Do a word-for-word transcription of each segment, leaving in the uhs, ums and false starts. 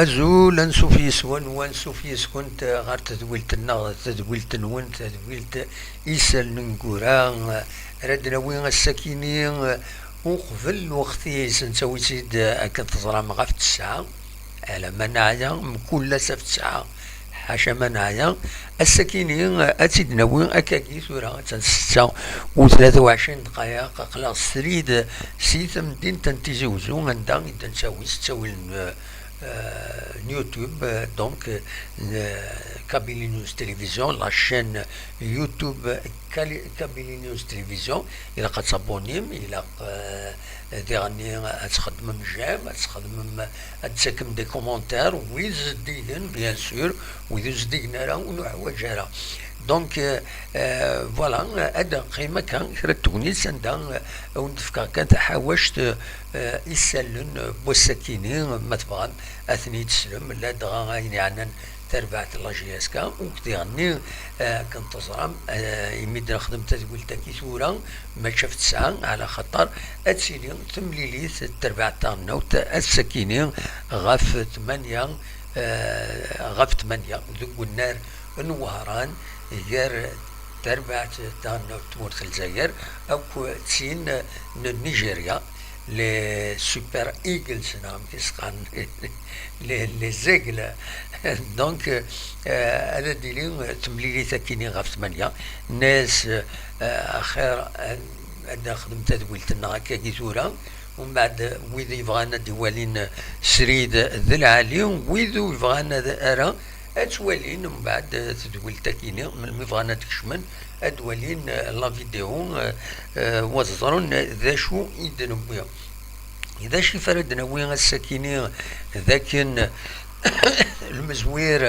Azul, ansuf yes-wen, u ansuf yes-kent ɣer tedwilt-nneɣ, tedwilt-nwen, tedwilt Isallen n Gura. Ara d-nawi ass-akini, uqbel lweqt-is, nettawi-tt-id akken teẓram ɣef ttesɛa, alamma neɛya, mkul ass ɣef ttesɛa, ḥaca ma neɛya. Ass-akini, ad tt-id-nawi akkagi tura, attan ssetta u tlata u ɛecrin dqayeq, aql-aɣ srid si temdint n Tizi Uzzu, anda i d-nettawi s ttawil n, euh, n YouTube, euh, donc, euh, Kabylie News Télévision, la chaîne YouTube Kali-, Kabylie News Télévision. Ilaq ad tabonnim, ilaq, euh, diɣenni ad txedmem j'aime, ad txedmem, ad d-takem des commentaires, wid zeddigen, bien sûr, wid ur zeddigen ara, ur nuḥwaǧ ara. Donc, euh, euh, voilà, ad neqqim akka kra n tegnit anda, euh, ad wen-d-fkeɣ kan taḥawact, euh, isallen n wass-akini, ma tebɣam ad ten-id-teslem, ladɣa ayen yeɛnan tarbaɛt n la J S K, u diɣenni, euh, akken teẓram, euh, imi d-nexdem tadwilt-agi tura, mačči ɣef ttesɛa, ɛla xaṭer ad tili temlilit n terbaɛt taɣelnawt ass-akini ɣef tmanya, eh, ɣef tmanya deg unnar n Wehran, gar terbaɛt taɣelnawt n tmurt n Lezzayer akked tin n Nigeria, les Super Eagles, neɣ amek i s-qqaren, les, les Aigles. Donc, euh, ad d-tili temlilit akini ɣef tmanya. Nnas, euh, axir ad, ad nexdem tadwilt-nneɣ akkagi tura, umbeɛd wid yebɣan ad d-iwalin srid d lɛali, wid ur yebɣan ad, ara ad twalin umbeɛd tedwilt akini, melmi bɣan ad d-kecmen, ad d-walin, euh, la vidéo, euh, euh, u ad ẓren d acu i d-newwi. D acu i ara d-nawi ass-akini d akken lmezwir,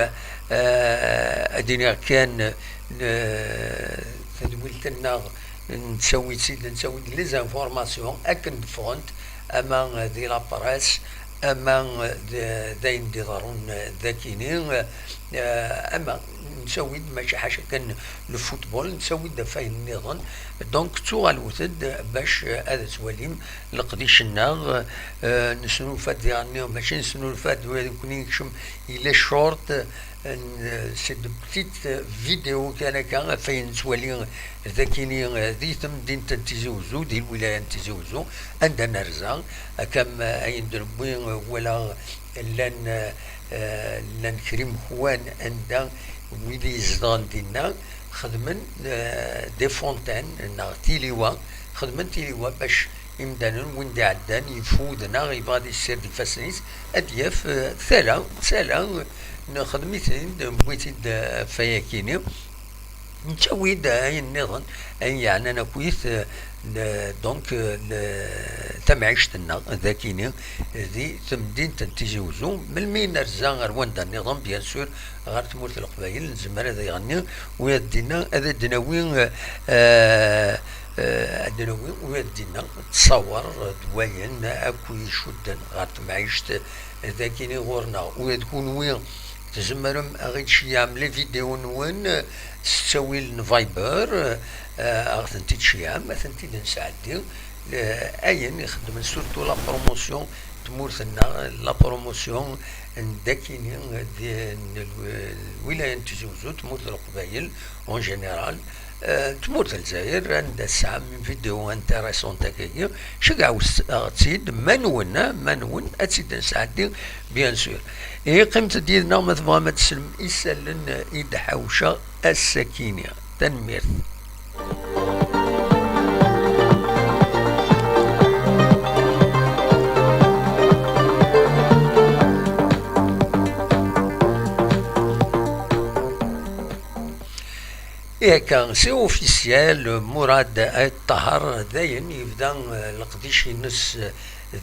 eh, ad iniɣ kan, eh, tadwilt-nneɣ nettawi-tt-id, nettawi-d les informations akken d-ffɣent, ama di la presse, ama d, d ayen d-iḍerrun d akini, eh, ama nettawi-d mačči ḥaca kan le football, nettawi-d ɣef wayen nniḍen. Donc, ttuɣalut-d bac, eh, ad twalim leqdic-nneɣ, eh, nesnulfa-d diɣenni, mačči nesnulfa-d, nekkni nekcem, yella short, eh, n, c'est de petites vidéos kan akka, ɣef wayen nettwali d akini, eh, di temdint n Tizi Uzzu, di lwilaya n Tizi Uzzu, anda nerza, akka am, eh, ayen d-newwi, eh, wala llan, eh, llan kra imekwan anda wid i izedɣen dinna xedmen, eh, des fontaines neɣ tiliwa, xedmen tiliwa bac imdanen win d-iɛeddan yeffud neɣ yebɣa ad yessired ifassen-is ad d-yaf, eh, tala, tala, nexdem-iten-id, newwi-t-id, eh, ɣef wayakini. Nettawi-d ayen nniḍen, ayen yeɛnan akkit, eh, le, donc, eh, le, tamɛict-nneɣ, d akini, di temdint n Tizi Uzzu. Melmi i nerza ar wanda nniḍen, bien sûr, ɣer tmurt n Leqbayel, nezmer ad iɣenni, u ad d-inna, ad d-nawi, eh, eh, ad d-nawi, u ad d-inna, ttṣawer d wayen akk i icudden ɣer temɛict, d akini ɣur-neɣ, u ad kunwi, tzemrem ad ɣ-id-ceyyɛem les vidéos-nwen s ttawil n Viber, eh, a ɣ-tent-id-ceyyɛem, a tent-id-nesɛeddi. Eh, ayen ixeddmen surtout la promotion n tmurt-nneɣ, la promotion n dakini, di, n lw-, lwilaya n Tizi Uzzu, tmurt n Leqbayel en général, eh, tmurt n Lezzayer, anda tesɛam une vidéo intéressante akkagi, ceggɛet-aɣ-tt-id, ma nwen, ma nwen, ad tt-id-nesɛeddi, bien sûr. Ihi qqimet-d yid-neɣ ma tebɣam ad teslem isallen i d-ḥawceɣ ass-akini. Tanemmirt. Ihi akka, c'est officiel, Murad Ayt Ṭaher dayen yebda, eh, leqdic-ines, eh,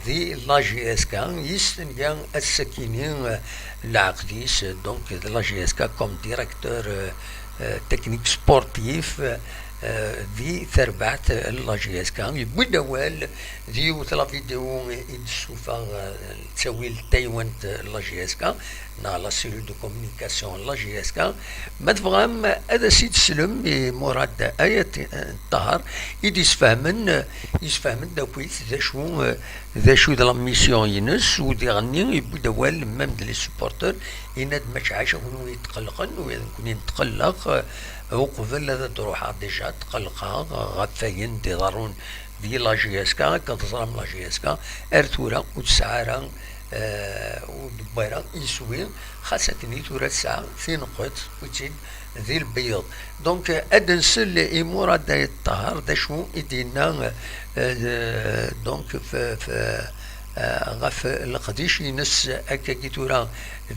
di la J S K, yestenga ass-akini, eh, lɛeqd-is, eh, donc, de la J S K comme directeur, eh, eh, technique sportif, eh, eh, di terbaɛt n la J S K. Yewwi-d awal di yiwet la vidéo i d-tessuffeɣ, eh, ttawil taywant n la J S K, neɣ la cellule de communication n la J S K. Ma tebɣam ad as-id-teslem i Murad Ayat Ṭaher, i d-isfehmen, eh, isfehmen-d akkit d acu, eh, d acu d la mission-ines, u diɣenni yewwi-d awal même d les supporters, yenna-d: "Ma tɛac a kunwi yetqellqen, u nekkni netqelleq, eh, uqbel ad d-ruḥeɣ déjà tqellqeɣ ɣef wayen d-iḍerrun di la J S K, akken teẓram la J S K ar tura ur tesɛi ara, eh, ur d-tewwi ara iswi, xas akken i tura tesɛa tineqqiḍt, wi tt-id di lbeyyeḍ." Donc, eh, ad nsel i Murad Ayt Ṭaher, d acu i d-yenna, eh, eh, donc, f-, f-, eh, ɣef leqdic-ines akkagi tura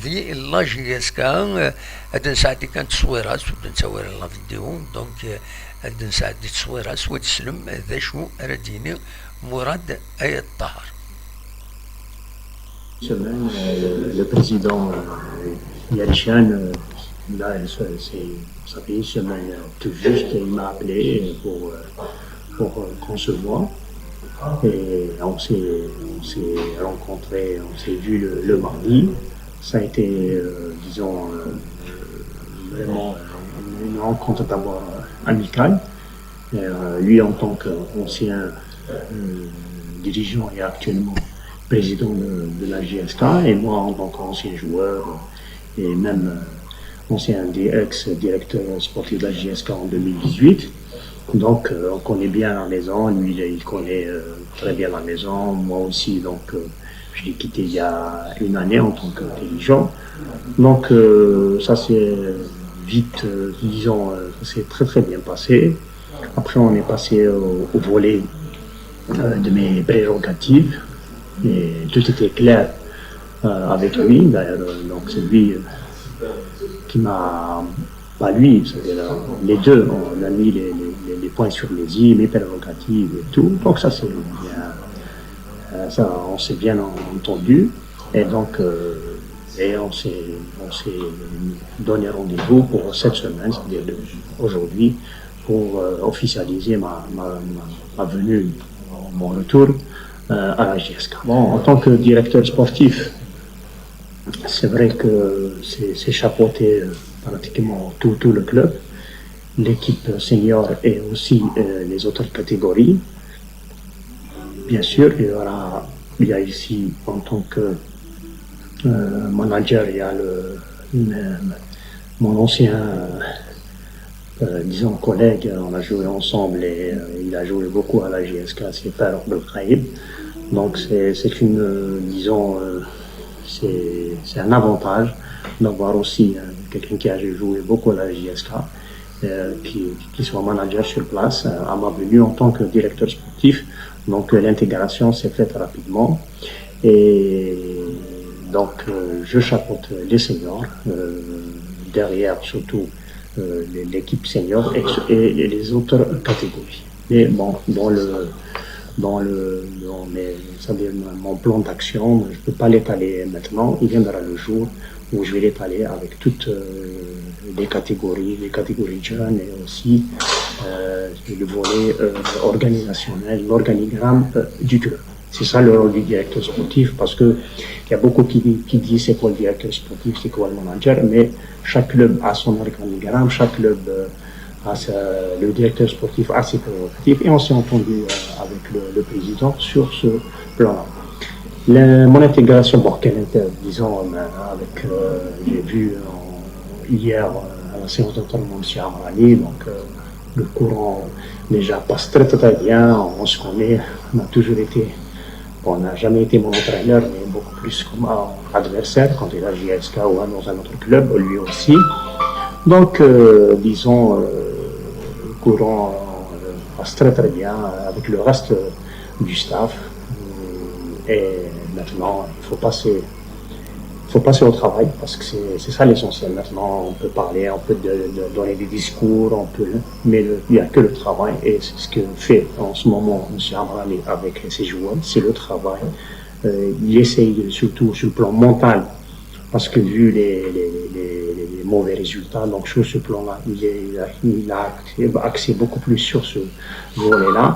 di la J S K, eh, ad nsɛeddi kan tteswira-s, ur d-nettawi ara la vidéo, donc, eh, ad nsɛeddi tteswira-s, wa d-slem d acu ara d-yini Murad Ayt Ṭaher. Semaine, euh, le président euh, Yarichane, euh, là, c'est, c'est- ça fait une semaine euh, tout juste, il m'a appelé pour, euh, pour euh, qu'on se voit. Et on s'est, on s'est rencontrés, on s'est vu le, le mardi. Ça a été, euh, disons, euh, vraiment euh, une rencontre d'abord euh, amicale. Euh, lui, en tant qu'ancien euh, dirigeant et actuellement président de, de la J S K, et moi, en tant qu'ancien joueur euh, et même euh, ancien di- ex-directeur sportif de la J S K en deux mille dix-huit. Donc, euh, on connaît bien la maison. Lui, il connaît euh, très bien la maison. Moi aussi, donc, euh, je l'ai quitté il y a une année en tant que dirigeant. Donc, euh, ça s'est vite, euh, disons, euh, ça s'est très très bien passé. Après, on est passé au, au volet euh, de mes prérogatives. Et tout était clair euh, avec lui. D'ailleurs, euh, donc c'est lui euh, qui m'a, pas lui, c'est-à-dire euh, les deux, on a mis les, les- les- les points sur les i, mes prérogatives et tout. Donc ça, c'est bien. Euh, ça, on s'est bien en- entendu. Et donc, euh, et on s'est on s'est donné rendez-vous pour cette semaine, c'est-à-dire de- aujourd'hui, pour euh, officialiser ma, ma, ma- ma venue, mon retour euh, à la J S K. Bon, en tant que directeur sportif, c'est vrai que c'est c'est chapeauter euh, pratiquement tout, tout le club, l'équipe senior et aussi euh, les autres catégories. Bien sûr, il y aura, il y a ici, en tant que euh, manager, il y a le, le- mon ancien, euh, euh, disons, collègue, on a joué ensemble et euh, il a joué beaucoup à la J S K, c'est Farouk Belkhaïb. Donc, c'est c'est une, euh, disons, euh, c'est c'est un avantage d'avoir aussi euh, quelqu'un qui a joué beaucoup à la J S K, euh, qui, qui soit manager sur place euh, à ma venue en tant que directeur sportif. Donc, euh, l'intégration s'est faite rapidement. Et donc, euh, je chapeaute les seniors, euh, derrière surtout euh, les- l'équipe senior et, et les autres catégories. Mais bon, dans le, dans le, dans mes- c'est-à-dire mon- mon plan d'action, je ne peux pas l'étaler maintenant. Il viendra le jour où je vais l'étaler avec toutes euh, les catégories, les catégories jeunes et aussi euh, le volet euh, organisationnel, l'organigramme euh, du club. C'est ça le rôle du directeur sportif parce que il y a beaucoup qui, qui disent c'est quoi le directeur sportif, c'est quoi le manager, mais chaque club a son organigramme, chaque club euh, a sa- le directeur sportif a ses prérogatives et on s'est entendu euh, avec le, le président sur ce plan-là. Le- mon intégration, bon, quelle inter- disons, euh, avec, euh, j'ai vu euh, hier euh, à la séance d'entraînement de M. Amrani, donc euh, le courant déjà passe très très bien, on se connaît, on a toujours été Bon, on n'a jamais été mon entraîneur, mais beaucoup plus comme un adversaire quand il a joué à S K ou dans un autre club, lui aussi. Donc, euh, disons, euh, le courant euh, passe très très bien avec le reste du staff. Et maintenant, il faut passer, faut passer au travail parce que c'est c'est ça l'essentiel. Maintenant, on peut parler, on peut de- de- donner des discours, on peut, mais le- il n'y a que le travail et c'est ce que fait en ce moment M. Amrani avec ses joueurs, c'est le travail. Euh, il essaye surtout sur le plan mental parce que vu les, les- les- les- les mauvais résultats. Donc sur ce plan-là, il, est, il a axé beaucoup plus sur ce volet-là.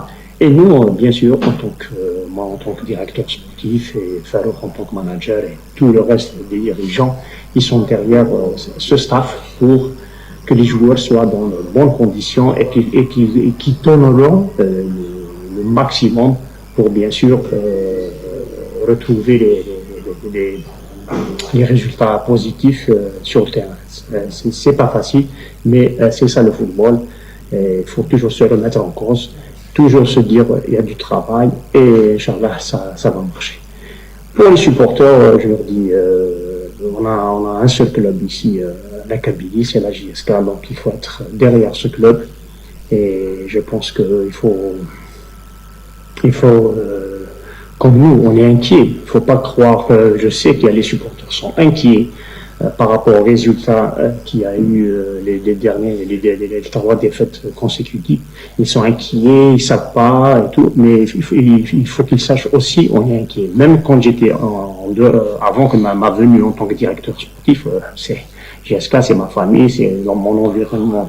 Et nous, bien sûr, en tant que, moi, en tant que directeur sportif et Farouk en tant que manager et tout le reste des dirigeants, ils sont derrière euh, ce staff pour que les joueurs soient dans de bonnes conditions et qui, et qui, et qui donneront euh, le, le maximum pour bien sûr euh, retrouver les, les, les, les résultats positifs euh, sur le terrain. Euh, c'est c'est pas facile, mais euh, c'est ça le football. Et il faut toujours se remettre en cause, toujours se dire euh, il y a du travail et Inch'Allah, ça, ça va marcher. Pour les supporters, euh, je leur dis, euh, on, a, on a un seul club ici, euh, la Kabylie, c'est la J S K, donc il faut être derrière ce club. Et je pense qu'il faut, il faut euh, comme nous, on est inquiet. Il ne faut pas croire, euh, je sais qu'il y a les supporters sont inquiets euh, par rapport aux résultats euh, qu'il y a eu euh, les, les derniers, les, les, les trois défaites consécutives. Ils sont inquiets, ils ne savent pas et tout, mais il faut, il faut qu'ils sachent aussi, on est inquiet. Même quand j'étais en, en dehors, euh, avant que ma, ma venue en tant que directeur sportif, euh, c'est J S K, c'est ma famille, c'est dans mon environnement.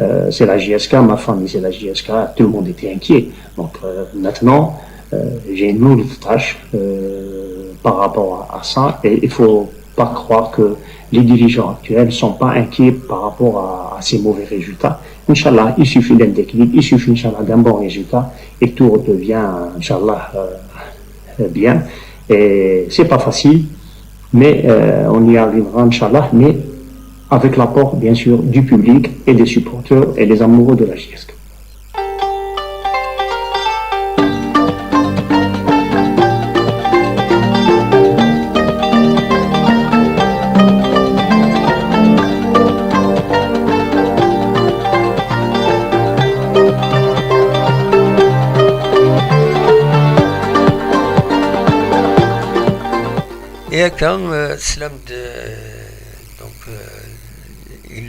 Euh, c'est la J S K, ma famille, c'est la J S K, tout le monde était inquiet. Donc euh, maintenant, euh, j'ai une lourde tâche euh, par rapport à, à ça et il ne faut pas croire que les dirigeants actuels ne sont pas inquiets par rapport à, à ces mauvais résultats. Inch'Allah, il suffit d'un déclic, il suffit, Inch'Allah, d'un bon résultat et tout redevient, Inch'Allah, euh, bien. Et c'est pas facile, mais euh, on y arrivera, Inch'Allah, mais avec l'apport, bien sûr, du public et des supporters et des amoureux de la J S K. Et quand euh, slam de donc euh,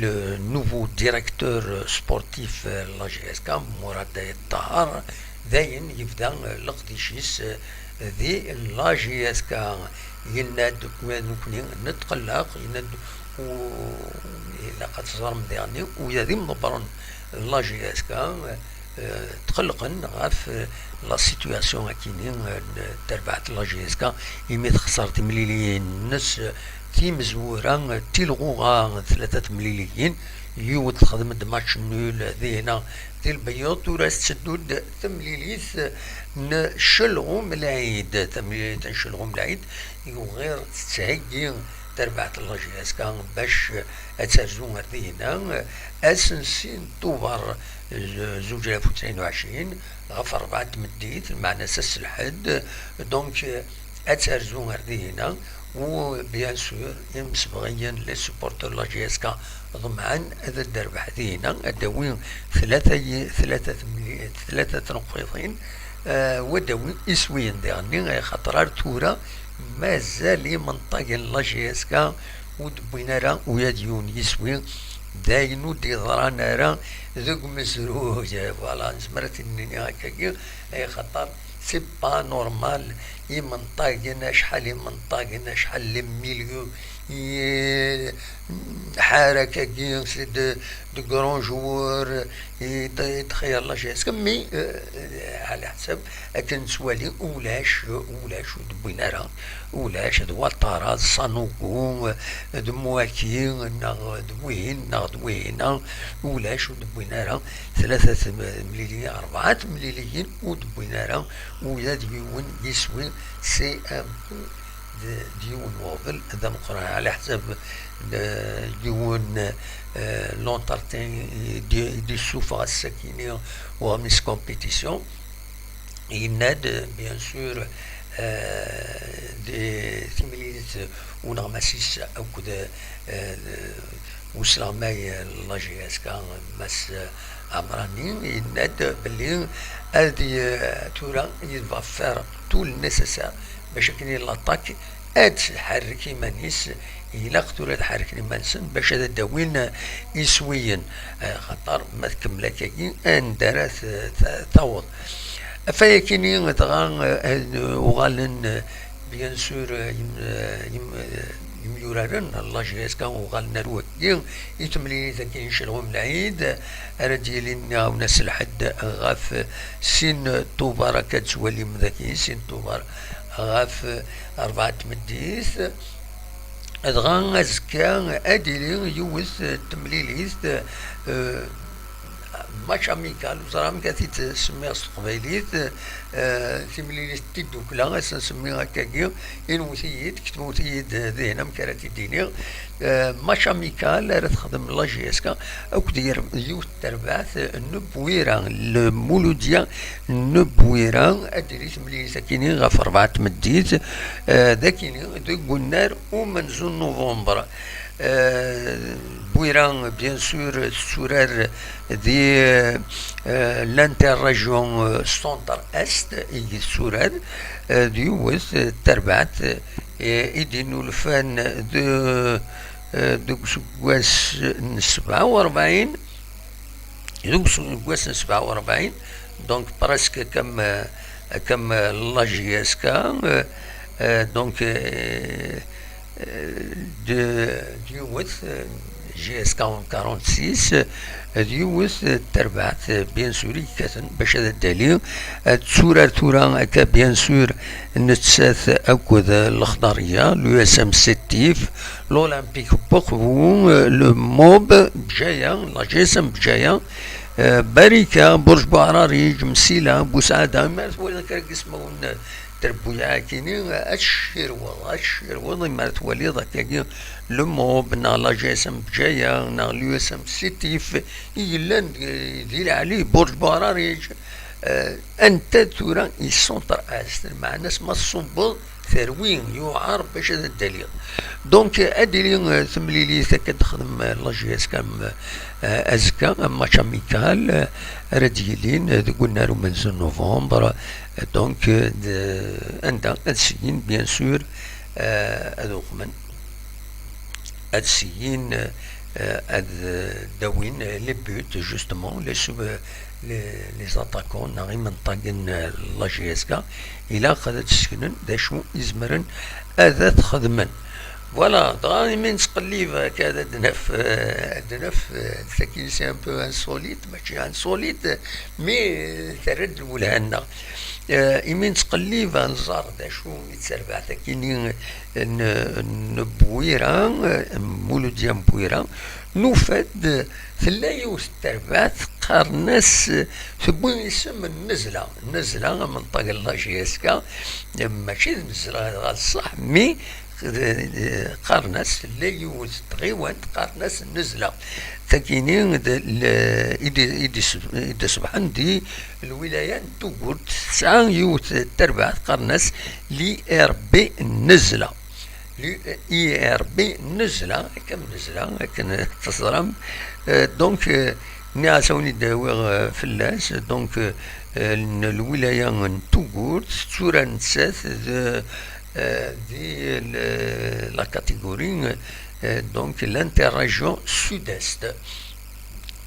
le nouveau directeur sportif euh, la G S K, Mourad Tahar, dayen yebda euh, leqdic-is euh, di la G S K. Yenna-d nekkni netqelleq, yenna-d ilaq ad teẓrem diɣenni ula d imḍebbren n la G S K tqellqen ɣef la situation akini n terbaɛt n la G S K, imi texṣer timliliyin-nnes timezwura, tilɣuɣa tlata temliliyin, yiwet texdem-d match nul dihna di Lbeyyeḍ, tura tetteddu-d temlilit n Celɣum Lɛid, tamlilit n Celɣum Lɛid i uɣir tettheggi terbaɛt n la G S K bac ad terzu ar dihna ass n sin Tubeṛ zuǧ alaf u tesɛin u ɛecrin ɣef ṛebɛa n tmeddit, lmeɛna ass s lḥedd. Donc ad terzu ar dihna. U bien sûr imsebɣiyen, les supporters n la G S K ḍemɛen ad d-terbeḥ dihna, ad d-tawi tlata tlata tneqqiḍin, u ad d-tawi iswiyen diɣenni, axaṭer ar tura mazal imenṭagen n la G S K ur d-wwin ara ula d yiwen yiswi. D ayen ur d-yeḍran ara deg umezruy. Voilà, nezmer ad t-nini akkagi, axaṭer c'est pas normal. Imenṭagen, acḥal imenṭagen, acḥal les milliers, ḥarakagi, c'est de, de grands joueurs i d-, i d-txeyyer la G S K, mais euh, ɛla ḥsab akken nettwali ulac, ulac ur d-wwin ara, ulac d Ouattara, d Sanogo, d Mouaki, neɣ d wihin neɣ d wihin, ulac ur d-wwin ara. Tlata temliliyin, rebɛa temliliyin ur d-wwin ara ula d yiwen yiswi. C'est un peu d yiwen n uɣbel d ameqqran ɛla ḥsab yiwen l'entretien i d-issufeɣ ass-akini uɣmis compétition. Yenna-d bien sûr di timlilit uneɣmas-is akked usleɣmay n la G S K, Mass Amrani, yenna-d belli ad tura il va faire tout le nécessaire bac akken l'attaque ad tḥerrek iman-is. Ilaq tura ad ḥerrken iman-nsen bac ad d-awin iswiyen, xaṭer ma tkemmel akkagi anda ara taweḍ. Ɣef wayakini dɣa uɣalen bien sûr imyuraren n la J S K uɣalen ar wagi i temlilit-agi n Celɣum Lɛid, ara d-yilin niɣ awen-as lḥedd ɣef sin Tubeṛ, akka d-tettwalim dagi, sin Tubeṛ ɣef rebɛa n tmeddit. Dɣa azekka ad d-tili yiwet n temlilit, eh, match amical, ur ẓriɣ amek ad t-id-semmiɣ s teqbaylit, eh, timlilit n tiddukla, ad s-nsemmi akkagi, inwet-iyi-d, ketbewt-iyi-d dihin amek ara t-id-iniɣ, eh, match amical ara texdem la J S K akked yir-, yiwet n terbaɛt n Bwira, Lmuludya n Bwira, ad d-tili temlilit akini ɣef rebɛa n tmeddit, eh, d akini deg unnar umenzu n November. Euh, Bwira, bien sûr, tetturar di, euh, l'Interrégion, euh, Centre-Est, i tetturar, euh, d yiwet, euh, terbaɛt, euh, i d-innulfan de, euh, deg useggas n sebɛa u rebɛin, deg useggas n sebɛa u rebɛin, donc presque comme, euh, comme, euh, la J S K, euh, euh, donc, euh, euh, de, d yiwet, euh, J S K en quarante-six, euh, d yiwet, euh, terbaɛt, euh, bien sûr, yekkaten bac ad d-tali, euh, tetturar tura akka, bien sûr, nettat akked, euh, Lexdariya, l'U S M Sétif, l'Olympique Boqbu, euh, le MOB Bjaya, la J S M Bjaya, euh, Barika, Burj Buɛrariǧ, Msila, Busɛada, mi ara twaliḍ kra n yismawen, euh, n trebbuyaɛ-agi-nni, euh, ad tcirweḍ, ad tcirweḍ, mi ara twaliḍ akkagi le MOB, neɣ la J S M Bjaya, neɣ l'U S M Sétif, i yellan, euh, di Lɛali, Burj Buɛrariǧ, euh, anta tura i Centre-Est, lmeɛna-s ma tṣubbeḍ terwi, yuɛer bac ad d-taliḍ. Donc, ad d-tili, euh, temlilit akka d-texdem, euh, la J S K, euh, azekka, un match amical, euh, ara d-yilin, euh, deg unnar umenzu n November, euh, donc, euh, d-, anda ad syin, bien sûr, euh, ad uqmen. Ad syin, euh, ad, euh, dawin, euh, les buts, justement, les sub-, euh, les, les attaquants, neɣ imenṭagen, euh, la J S K, ilaq ad d-seknen d acu i zemren ad t-xedmen. Voilà, dɣa imi nettqellib akka ad d-naf, euh, ad d-naf, euh, tagi c'est un peu insolite, mačči insolite, mais, euh, terra-d lwelha-nneɣ. Euh, imi nettqellib ad nẓer d acu i d tarbaɛt-agi-nni n, n Bwira, Muludya n Bwira, nufa-d tella yiwet n terbaɛt qqaren-as, tewwi isem n Nnezla. Nnezla, amenṭag n la J S K, mačči d Nnezla ɣer ṣṣeḥ, mi, eh, qqaren-as, tella yiwet n tɣiwant qqaren-as Nnezla. Tagini d, l-, i d, i d, i d-iṣebḥen di lwilaya n Tugurt, tesɛa yiwet n terbaɛt qqaren-as l'I R B Nnezla. L'I R B Nnezla, akka Nnezla, akken teẓram. Euh, donc, euh, nniɣ-as awen-id-awiɣ, euh, fell-as. Donc, euh, n lwilaya n Tugurt, tettura nettat d, euh, di l-, la catégorie, euh, donc, l'interrégion sud-est.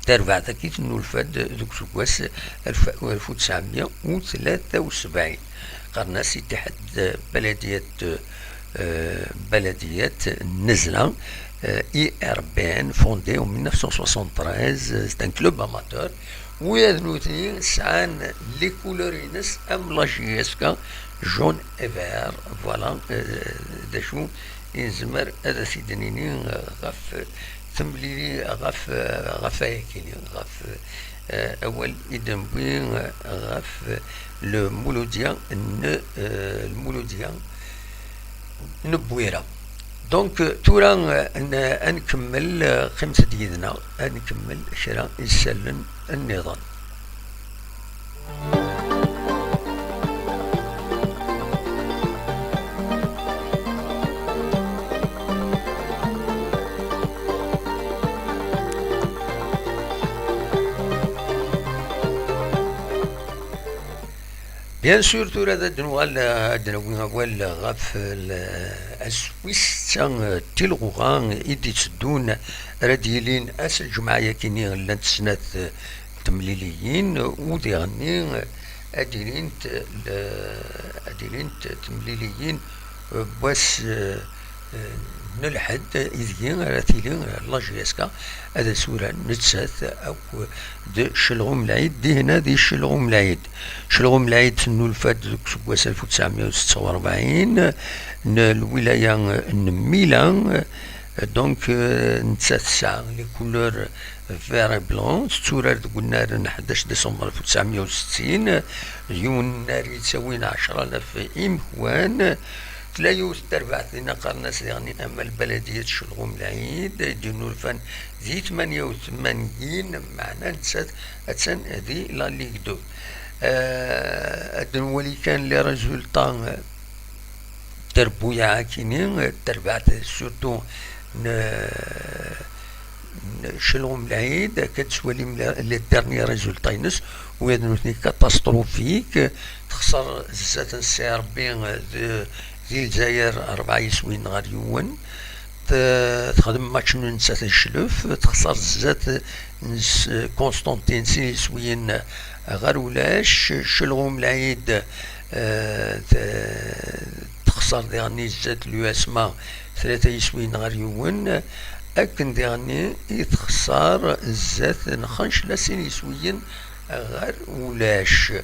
Tarbaɛt-agi tennulfa-d deg useggas alef, alef u tesɛemya u tlata u sebɛin. Qqaren-as Ittiḥad Baladiyat, euh, Baladiyat Nnezla, euh, I R B N, fondé en mille neuf cent soixante-treize. C'est un club amateur. Ula d nutni sɛan les couleurs-ines am la J S K, jaune et vert. Voilà, euh, d acu i nezmer ad as-id-nini, euh, ɣef temlili, ɣef, euh, ɣef ayakini, ɣef, euh, awal i d-newwi, euh, ɣef, euh, Lmuludya n, euh, Lmuludya n Bwira. Donc, euh, tura, euh, n-, ad nkemmel, euh, qqimet-d yid-neɣ, ad nkemmel kra isallen nniḍen. Bien sûr, tura ad d-nuɣal, ad d-nawi awal ɣef l-, ass wis setta, eh, tilɣuɣa i d-itteddun, ara d-yilin ass n lǧemɛa-yagi-nni, llant snat, eh, temliliyin, u diɣenni, eh, ad d-ilint, eh, ad d-ilint temliliyin, eh, n wass, eh, eh, n lḥedd ideg ara tili la J S K, ad as-uran nettat akk d Celɣum Lɛid, dihna di Celɣum Lɛid. Celɣum Lɛid tennulfa-d deg useggas alef u tesɛemya u setta u rebɛin n lwilaya n Mila, donc, euh, nettat tesɛa les couleurs vert et blanc, tetturar deg unnar n ḥdac décembre alef u tesɛemya u settin, d yiwen unnar yettawin ɛecra alaf imekwan. Tella yiwet n terbaɛt dinna qqaren-as diɣen ama lbaladiyat Celɣum Lɛid, ay d-yennulfan di tmanya u tmanyin, meɛna nettat attan di la Ligue deux. Euh, ad nwali kan les résultats, euh, terbuyaɛ akini, terbaɛt surtout n, n Celɣum Lɛid, akka d-twalim les, les derniers résultats-ines, u ad nutni catastrophique, texṣer zdat n Ssi Ṛebbi, euh, d, di Lezzayer rebɛa yiswiyen ɣer yiwen, t-, texdem match nul nettat d Cclef, texṣer zdat n s-, Constantine sin yiswiyen ɣer ulac, Celɣum Lɛid, euh, t-, texṣer diɣenni zdat l'U S M A tlata yiswiyen ɣer yiwen, akken diɣenni i texṣer zdat n Xencla sin yiswiyen ɣer ulac.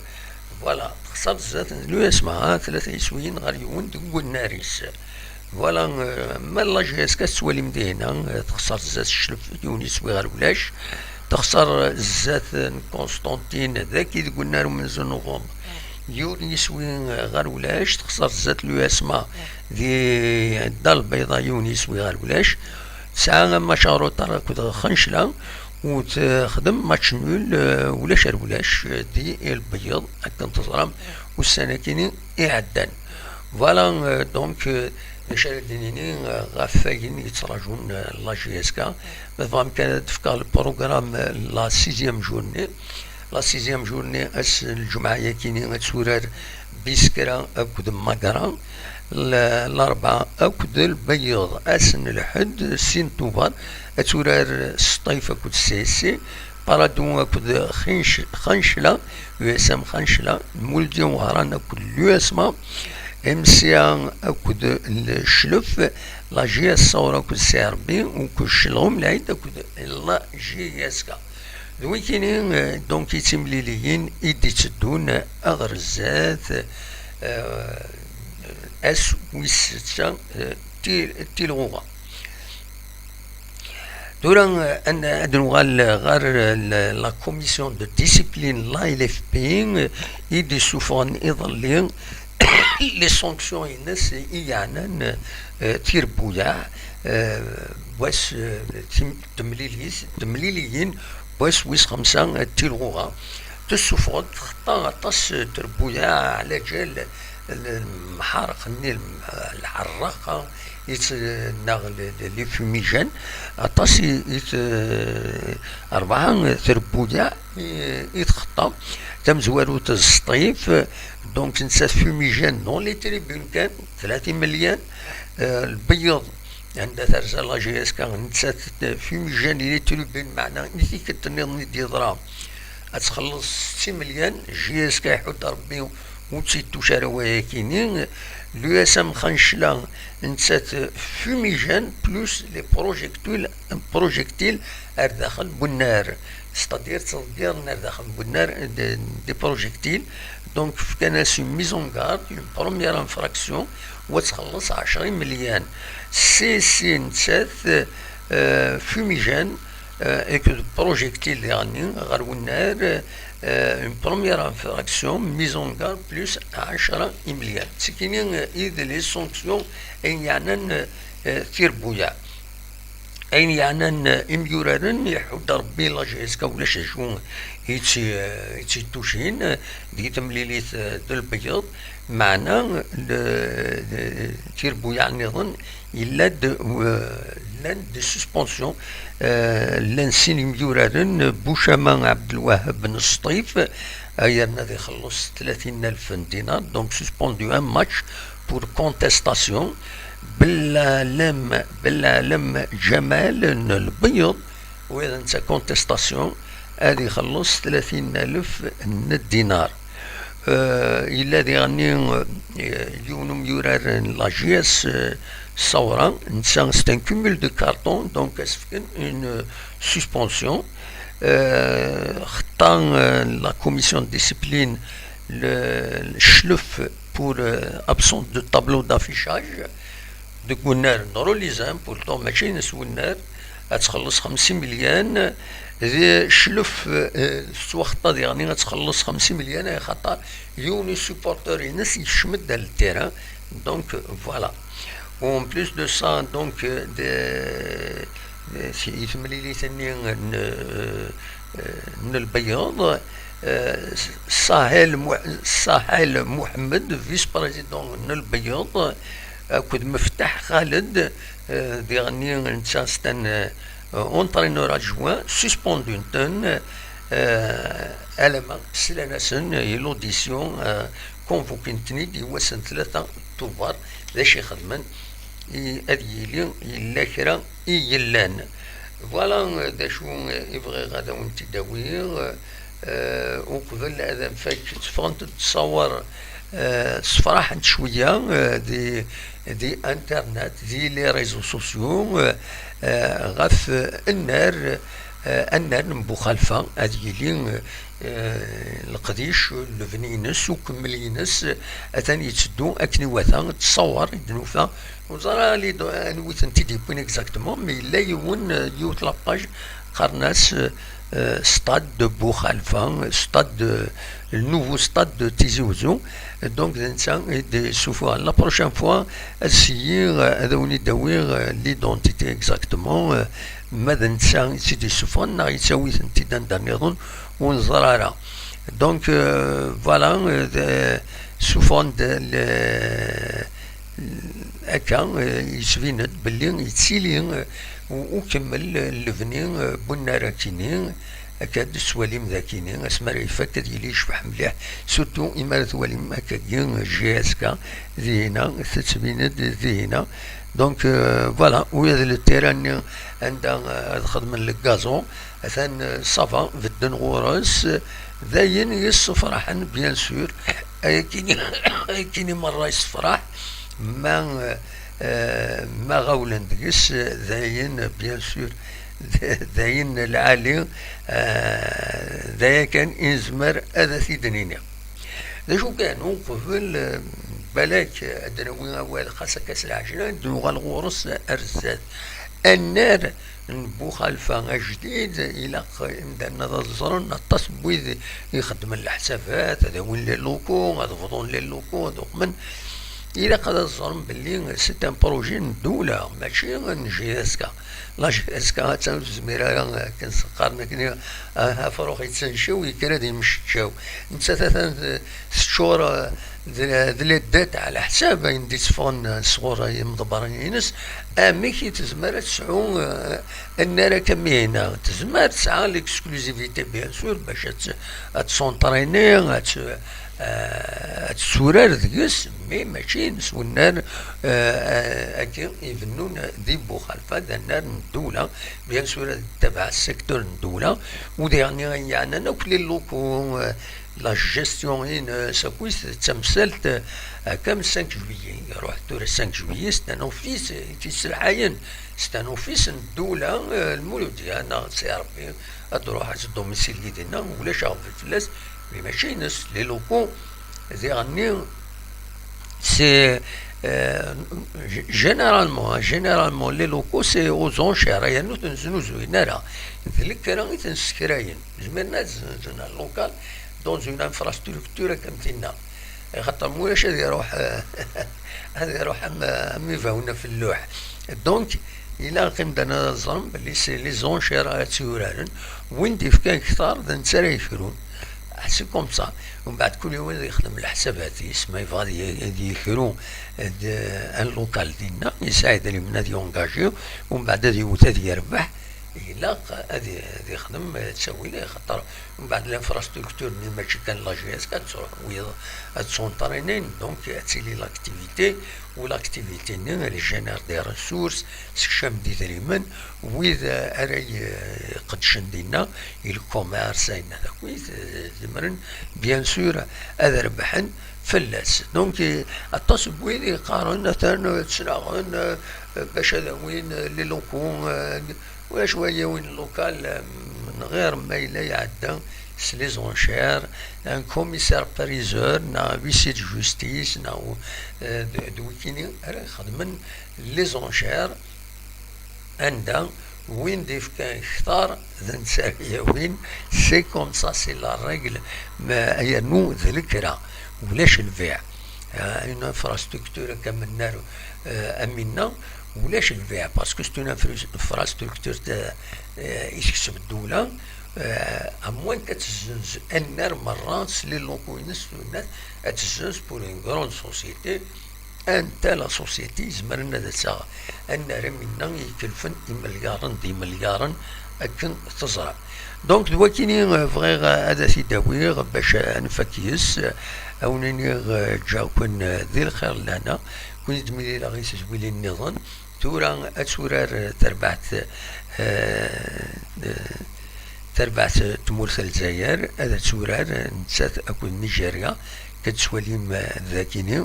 Voilà, texṣer zdat n l'U S M A tlata yiswiyen ɣer yiwen deg unnar-is. Voilà, euh, ma la J S K tettwalim dihna, euh, texṣer zdat Cclef yiwen yiswi ɣer ulac, texṣer zdat n Constantine dagi deg unnar umenzu n novembre yiwen yiswi ɣer ulac, texṣer zdat l'U S M A di Dda Lbeyḍa yiwen yiswi ɣer ulac, tesɛa amac en retard akked Xencla, u texdem match nul, euh, ulac ar ulac, euh, di Lbeyyeḍ, akken teẓram, ussan-akini iɛeddan. Voilà, euh, donc, euh, d acu ara d-nini, euh, ɣef wayen yettraǧun, euh, la J S K. Ma tebɣam kan ad d-fkeɣ le programme, euh, la sixième journée. La sixième journée, ass n lǧemɛa-yakini ad turar Biskra akked Magra. L-, Larebɛa akked Lbeyyeḍ. Ass n lḥedd, sin Tubeṛ, ad turar Sṭif akked C S C. Paradou akked Xinc-, Xancla, U S M Xancla, Muldi Wehran akked l'U S M A, M C A akked Leclef, la J S Saoura akked Sɛerbi, akked Celɣum Lɛid akked la J S K. D wikini, euh, donc, i d timliliyin i d-itteddun ɣer zdat, euh, ass wis setta, euh, ti-, tilɣuɣa. Tura, eh, ad, ad nuɣal ɣer, eh, la, la commission de discipline, la L F P, eh, i d-issufɣen iḍelli les sanctions-ines i yeɛnan, eh, tirbuyaɛ, eh, wass, eh, tim-, temlilit, temliliyin, wass wis xemsa, eh, tilɣuɣa. Tessufɣeḍ txeṭṭa aṭas, eh, terbuyaɛ, ɛla ǧal, eh, lemḥareq-nni, lem-, lḥerraqa, i t-, neɣ le, le, les fumigènes, aṭas i, i t-, rebɛa trebbuyaɛ i, i txeṭṭa. Tamezwarut d Sṭif, donc nettat fumigène dans les tribunes kan, tlata imelyan, eh, Lbeyyeḍ, anda terza la J S K, nettat fumigène i les tribunes, meɛna i tikkelt nniḍen i d-yeḍra, ad txelleṣ setta imelyan, J S K iḥudd Rebbi ur tt-ittuc ara wayakini. L'U S M Xancla, nettat fumigène plus les projectiles, projectiles ar daxel n wennar. C'est-à-dire, ttḍeggiren ar daxel n wennar de, des projectiles. Donc, fkan-as une mise en garde, une première infraction, u ad txelleṣ ɛecra imelyan. C S C nettat, euh, fumigène, euh, akked projectile diɣenni ɣer wennar, euh, une première infraction, mise en garde, plus ɛecra imelyan. Ttikini, euh, i d les sanctions, ayen yeɛnan, euh, tirbuyaɛ. Ayen yeɛnan, euh, imyuraren, iḥudd Rebbi la J S K, ulac acu i tt-, euh, i tt-ittucin, euh, di temlilit, euh, d Lbeyyeḍ, meɛna, euh, le, le, tirbuyaɛ nniḍen, yella-d, euh, llan des suspensions, euh, llan sin imyuraren, Bucama Abdelwahab n Sṭif, ay yerna ad ixelleṣ tlatin alef n dinar, donc suspendu un match pour contestation. Bellalem, Bellalem Ǧamal n Lbeyyeḍ, u d netta contestation, ad ixelleṣ tlatin alef n dinar. Euh, yella diɣenni, euh, yiwen umyurar n la J S, euh, Sawra, netta, c'est un cumul de cartons, donc ad s-fken une suspension. Euh, xeṭṭa, euh, la commission de discipline le, le cclef pour, euh, absence de tableau d'affichage. Deg unnar n Rolizan, pourtant mačči ines unnar, ad txelleṣ xemsa imelyan, di cclef, eh, tettwaxeṭṭa diɣenni ad txelleṣ xemsa imelyan, axaṭer yiwen n supporter-ines yekcem-d ar le terrain. Donc, voilà. En plus de ça, donc, euh, de, de, i temlilit-nni n, euh, n Lbeyyeḍ, euh, Sahel Mu-, Sahel Mohamed, vice-président n Lbeyyeḍ, akked Meftaḥ Xaled, euh, diɣenni netta c'est un, euh, entraîneur adjoint, suspendu-ten, euh, alamma slan-asen i l'audition, euh, convoquin-ten-id i wass n tlata Tubeṛ, d acu i xedmen, i, ad yili yella kra i yellan. Voilà, euh, d acu, euh, i bɣiɣ ad awen-t-id-awiɣ. Euh, uqbel ad nfak, tteffɣent-d ttṣawer, euh, ssefraḥent cwiya, euh, di, di internet, di les réseaux sociaux, euh, euh, ɣef, euh, annar, euh, annar n Buxalfa, ad yili, euh, euh, leqdic, lebni-ines, ukemmel-ines, atan yetteddu akken iwata, ttṣawer i d-nufa. Ur ẓer anwi tent-id-yewwin exactement, mais yella yiwen, euh, yiwet la page, qqaren-as, euh, euh, Stade de Buxalfa, Stade de, le nouveau stade de Tizi Ouzou. Donc, d netta i d-yessufɣen. La prochaine fois, ad syiɣ, euh, ad awen-id-awiɣ, euh, l'identité exactement, euh, ma d netta i tt-id-yessufɣen, neɣ yettawi-tent-id anda nniḍen, ur neẓri ara. Donc, euh, voilà, euh, d-, ssufɣen-d le, akka, eh, yettbin-d belli yettili, eh, u-, ukemmel, eh, lebni, eh, n unnar akini, akka d-tettwalim d akini, asmi ara ifak ad yili yecbeḥ mliḥ, surtout imi ara twalim akkagi, eh, J S K, dihina, tettbin-d dihina. Donc, eh, voilà, ula d le terrain-nni anda, eh, ad xedmen le gazon, atan, eh, ça va, bedden ɣur-s, eh, d ayen yessefraḥen, bien sûr, ayakini, ayakini merra yessefraḥ, ma, eh, ma ɣawlen deg-s, eh, d ayen, bien sûr, d, d ayen lɛali, eh, d aya kan i nezmer ad t-id-nini. D acu kan, uqbel, eh, balak ad d-nawi awal, xas akka s lɛejla, ad d-nuɣal ɣur-s ar zdat. Annar n Buxalfa ajdid, ilaq imdanen ad ẓren, aṭas n wid ixeddmen leḥsabat, ad awin les locaux, ad bḍun les locaux, ad uqmen. Ilaq ad ẓren belli c'est un projet n ddula, mačči n J S K. La J S K attan ur tezmir ara, akken s-qqaren akken, ah, afrux yettancaw, yekker ad yemmecčaw. Nettat atan t-, teččur, ah, d, d les dettes ɛla ḥsab ayen d-itteffɣen sɣur yimḍebbren-ines. Amek i tezmer ad tesɛu, ah, annar akka am ihi-nni? Tezmer tesɛa l'exclusivité, bien sûr, bac ad t-, ad t-s'entraîner, ad t-, ah, ad tetturar deg-s, mais mačči ines unnar, ah, ah, agi ibennun di Buxalfa, d annar n ddula, bien sûr, ad yettabaɛ secteur n ddula, u diɣenni ay yeɛnan akk les locaux, ah, la gestion-ines akkit d tamsalt, ah, akka am cinq juillet, iruḥ tura cinq juillet, c'est un office i t-yesselḥayen, c'est un office n ddula, ah, Lmuludya, neɣ si Rebbi, ad d-ruḥ ad domicilier dinna, ulac aɣbel fell-as, mais mačči ines, les locaux, diɣenni, c'est, euh, g-, généralement, hein, généralement, les locaux, c'est aux enchères, yernu ur ten-znuzuyen ara. D lekra i ten-ssekrayen. Zmiren ad zenzun un local dans une infrastructure, akka am tinna. Axaṭer ma ulac ad iruḥ, ad iruḥ am, am ibawen ɣef lluḥ. Donc, ilaq imdanen ad ẓren belli c'est les enchères ara tt-yuraren. Win d-ifkan kter, d netta ara yekrun. C'est comme ça. Umbeɛd kul yiwen ad yexdem leḥsabat-is, ma yebɣa ad y-, ad yekru d, un local dinna, yesɛa idrimen ad yungaji, umbeɛd ad yewwet ad yerbeḥ, Ilaq ad i-, ad ixdem, eh, ttawil, eh, xaṭer mbeɛd l'infrastructure-nni mačči kan la G S kan, ad truḥ wiyaḍ ad ttunṭrinin, donc ad tili l'activité, u l'activité-nni elle génère des ressources, sekcam-d idrimen, wid, eh, ara iqeddcen dinna, i le commerce, ayen akk, eh, zemren, bien sûr, ad rebḥen fell-as. Donc, eh, aṭas n wid yeqqaren, atan, eh, ttnaɣen, eh, bac ad awin, eh, les locaux, eh, ulac waya win local, eh, n ɣir ma yella iɛedda s les enchères, un commissaire priseur, neɣ huissier de justice, neɣ, eh, d, d wikini ara ixedmen les enchères, anda win d-ifkan kter d netta ara yawin, c'est comme ça, c'est la règle, ma yernu d lekra, ulac lbiɛ. Ah, une infrastructure, akka mennar, euh, am winna, ulac lbiɛ, parce que c'est une infra-, infrastructure, euh, euh, i tekseb ddula, euh, à moins ad tezzenz annar merra s les locaux-ines, ad tezzenz pour une grande société, anta la société izemren ad taɣ annar am winna ikelfen imelyaṛen d imelyaṛen akken teẓram. Donc, d wakini, euh, bɣiɣ, euh, ad t-id-awiɣ bac, euh, ad nfak yes, euh, ad wen-iniɣ, euh, ǧǧiɣ-ken, euh, di lxir lana, ken-id-milileɣ i tezwilin nniḍen. Tura ad turar, euh, terbaɛt, euh, euh, terbaɛt n tmurt n Lezzayer, ad turar, euh, nettat akked Nigeria, ad tettwalim, euh, dagini,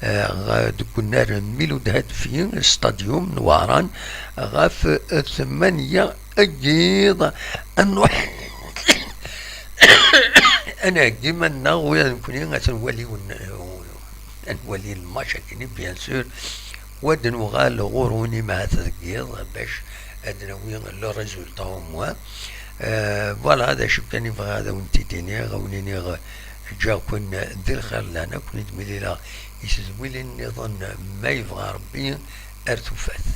euh, ɣ-, deg unnar Miloud Hadfi, stadium n Wehran, ɣef, euh, tmanya n yiḍ, ad nruḥ ad nheggi iman-nneɣ, ula d nekkni ad nwali wen-, ad nwali lmatch akkenni, bien sûr, wa ad nuɣal ɣur-wen imahat deg yiḍ bac ad nawi le résultat au moins. Euh, voilà, d acu kan i bɣiɣ ad awen-t-id-iniɣ, ad wen-iniɣ ǧǧiɣ-ken di lxir lana, ad ken-id-milileɣ i tedwilin nniḍen ma yebɣa Rebbi ar tufat.